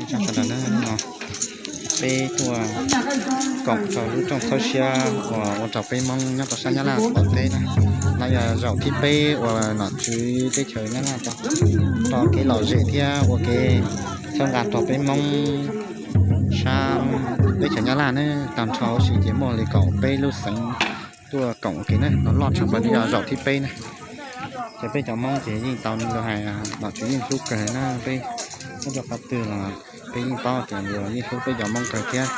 Sawv daws na, no peb tuaj koom rau lub rooj txhawb siab uas ua rau peb Hmoob nyob rau sab Nyab Laj qaum teb na. No yog zaum thib peb uas nom tswv teb chaws Nyab Laj tau kev lom zem thiab ua kev txhawb nqa rau peb Hmoob sab teb chaws Nyab Laj na. Tag nrho huv si ces muaj li kaum peb lub xeev tuaj koom ua ke na. No loj tshaj plaws li yog zaum thib peb na. Ces peb cov Hmoob ces yeej tau li hais, nom tswv yeej hlub kawg na. Peb muab rau qhov twg los peb yeej paub tias luag yeej hlub peb cov Hmoob kawg thiab.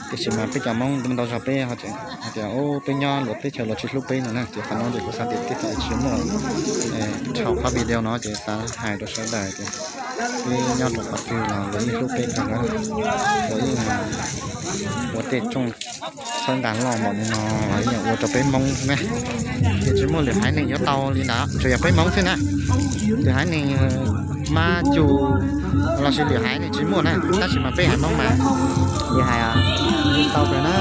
Tiam sis mas peb cov Hmoob ntau zog peb hais tias peb nyob luag teb chaws luag tsis hlub peb no na. Ces qhov no ces kuv xav tias tej zaum tsis muaj dhau qhov video no ces xav hais rau sawv daws tias peb nyob rau qhov twg los luag yeej hlub peb kawg na. Luag yeej ua tej rooj txhawb nqa loj npaum li no los yeej ua rau peb Hmoob na. Ces tsis muaj lwm haiv neeg yuav tau li ntawd, tsuas yog peb Hmoob xwb na. Lwm haiv neeg mab cus lossis lwm haiv neeg tsis muaj na, tab sis mas peb haiv Hmoob mas li hais tau kawg na.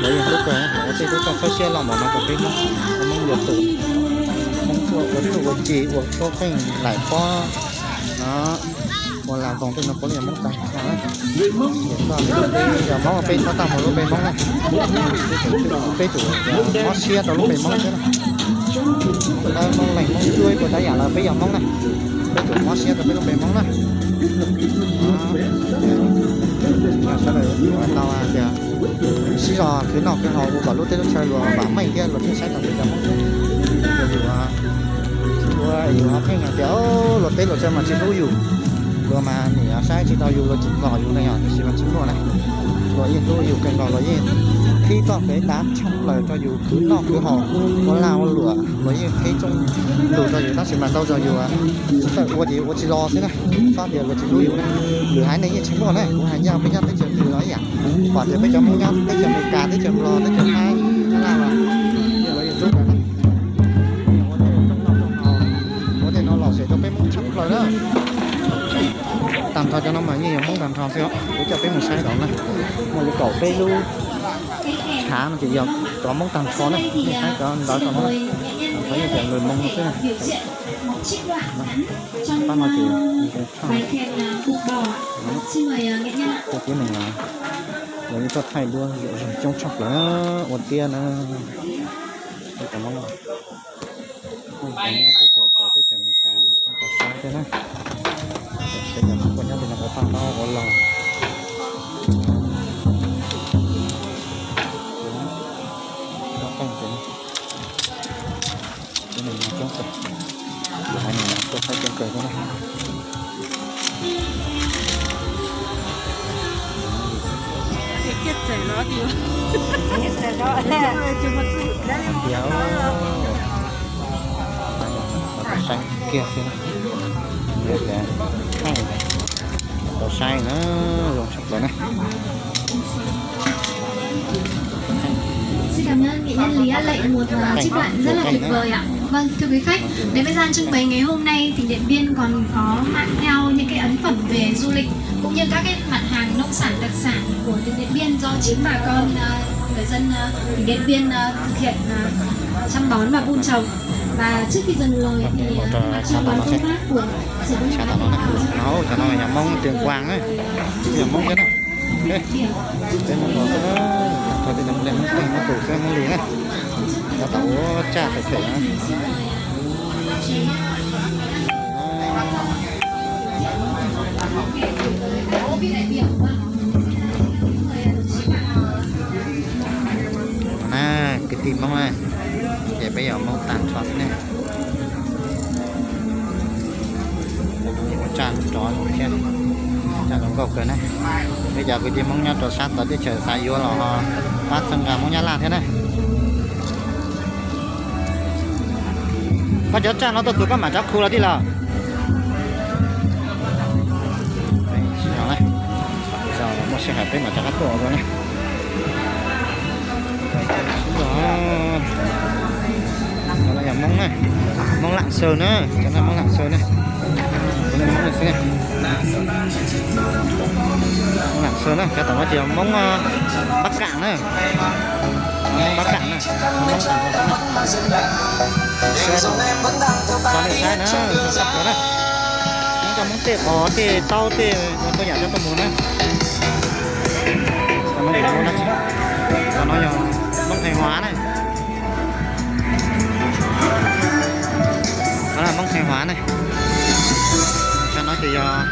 Lawv yeej hlub kawg, ua tej lub rooj txhawb siab loj npaum no rau peb Hmoob, Hmoob yuav tus, Hmoob tuaj ua txuj ua ci ua suab pheej laim pob no. Ua las voos tej no puav leej yog Hmoob tag nrho. Yog Hmoob peb txhob tau mus lub npe Hmoob na. Peb tsum mob siab rau lub npe Hmoob thiab na. Ua ntawd Hmoob leej Hmoob cuab ib puas tab yam los peb yog Hmoob na. Peb tsum mob siab rau peb lub npe Hmoob na. Sawv daws tau tias sib zog khwv noj khwv haus ua kom lub teb lub chaw luag vam meej thiab luag thiaj saib tau peb cov Hmoob. Yus ua yus ho pheej hais tias luag teb luag chaw mas tsis hlub yus, luag mas nim saib tsis tau yus, luag tsis txom yus na yog, tiam sis mas tsis muaj na. Luag yeej hlub yus kawg nkaus, luag yeej qhib txoj kev dav tshaj plaws rau yus khwv noj khwv haus, ua lag ua luam, luag yeej qhib tsooj lus rau yus, tab sis mas ntau zaus yus tsis txawj ua ces yus ua tsis los xwb na. Txhob tias luag tsis hlub yus na. Lwm haiv neeg yeej tsis muaj na, kuv hais ncaj peb nyob teb chaws twg los ib yam, pom tias peb cov Hmoob nyob teb chaws Amelikas, teb chaws Nplog, teb chaws Thaib, Nyab Laj los luag yeej hlub kawg na. Ua tej no lom zem rau peb Hmoob tshaj plaws na. Tag nrho cov no mas yeej yog Hmoob tag nrho xwb os. Kuv coj peb mus saib tod na, muaj li kaum peb lub hav no ces yog cov Hmoob tag nrho na, nej saib cov ntawd tod no, tag nrho yeej tias lwm Hmoob xwb na. Pab no ces zoo tshaj, tej tib neeg los yeej tuaj thaij duab yuav zoo coob tshaj plaws ua tiab na. Cov Hmoob teb chaws tod teb chaws Amelikas tau saib thiab na. Peb cov Hmoob nyob tim no puas tau hnov ua los. Cov Hmoob no coob kawg, cov Hmoob no tuaj saib coob kawg thiab na. Tias tau saib kiag xwb, tau saib na, zoo tshaj plaws na. Xin cảm ơn nghệ nhân Lý A Lệ một ờ, trích đoạn rất là tuyệt vời ạ. Vâng, thưa quý khách, đến với gian trưng bày ngày hôm nay, tỉnh Điện Biên còn có mang theo những cái ấn phẩm về du lịch cũng như các cái mặt hàng nông sản đặc sản của tỉnh Điện Biên do chính bà con ờ, người dân ờ, tỉnh Điện Biên ờ, thực hiện ờ, chăm bón và vun trồng. Và trước khi dâng lời thì ờ, thay mặt cho đoàn công tác của Sở Văn hóa Thể thao và Du lịch Cov no yog Hmoob Tuyên Quang na, yog Hmoob thiab na. Peb Hmoob los xwb, thaum tej no Hmoob Pheej, Hmoob Tus xwb, Hmoob Lis na. Cov tau ua tsaj phem phem na. Na, kwv tij Hmoob na, ces peb yog Hmoob tag nrho xwb ne. Ua tsaj rov thiab, tsaj zoo nkauj kawg na. Peb cov kwv tij Hmoob nyob rau sab tod teb chaws xav yuav los ho pab txhawb nqa Hmoob Nyab Laj thiab na. Koj cov tsaj no tuaj txug koj mam rov khu los tij laug. Muaj sij hawm peb mam rov qab tuaj ua dua na. Cov no yog Hmoob na, Hmoob Lam Xaw na, cov no Hmoob Lam Xaw na. Kuv nej Hmoob xwb na. Hmoob Lam Xaw na, cov tom no ces yog Hmoob Pab Kam na. Hmoob Pab Kam na. Hmoob Pab Kam na. Tso nej saib na, tshaj plaws na. Hmoob Muab tej qos tej taub tej tau yam coj tuaj mus na. Cov no yog Moob Theej Huav na. Moob Theej Huav na. Cov no ces yog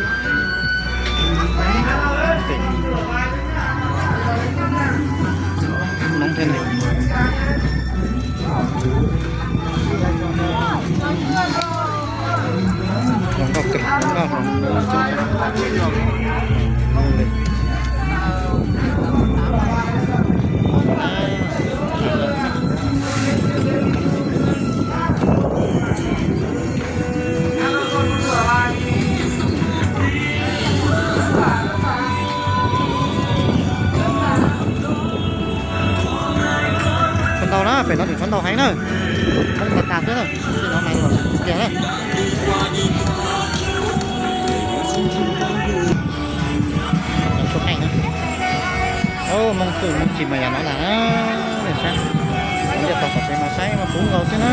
Moob thiab na. Tshuav ntau na, pem no tseem tshuav ntau heev na. Hmoob tas tas xwb na, tsis no mas luag tiag na. Hmoob Xwm Hmoob Tsis mas yam no na, nej saib. Cov liaj tog tom pem mas saib mas puv nkaus xwb na.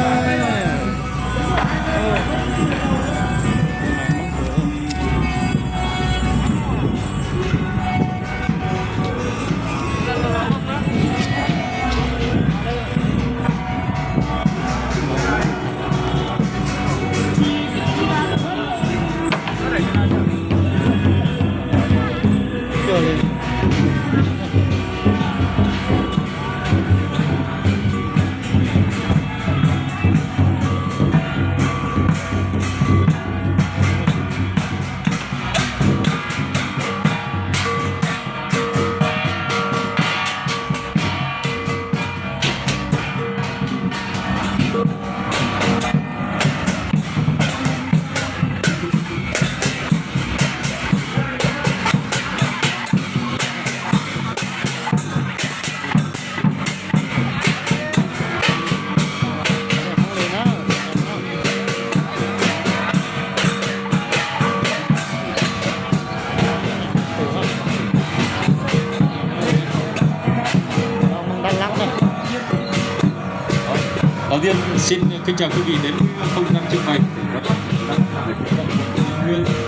Đầu tiên xin kính chào quý vị đến không gian trưng bày của các sản phẩm của Tây Nguyên.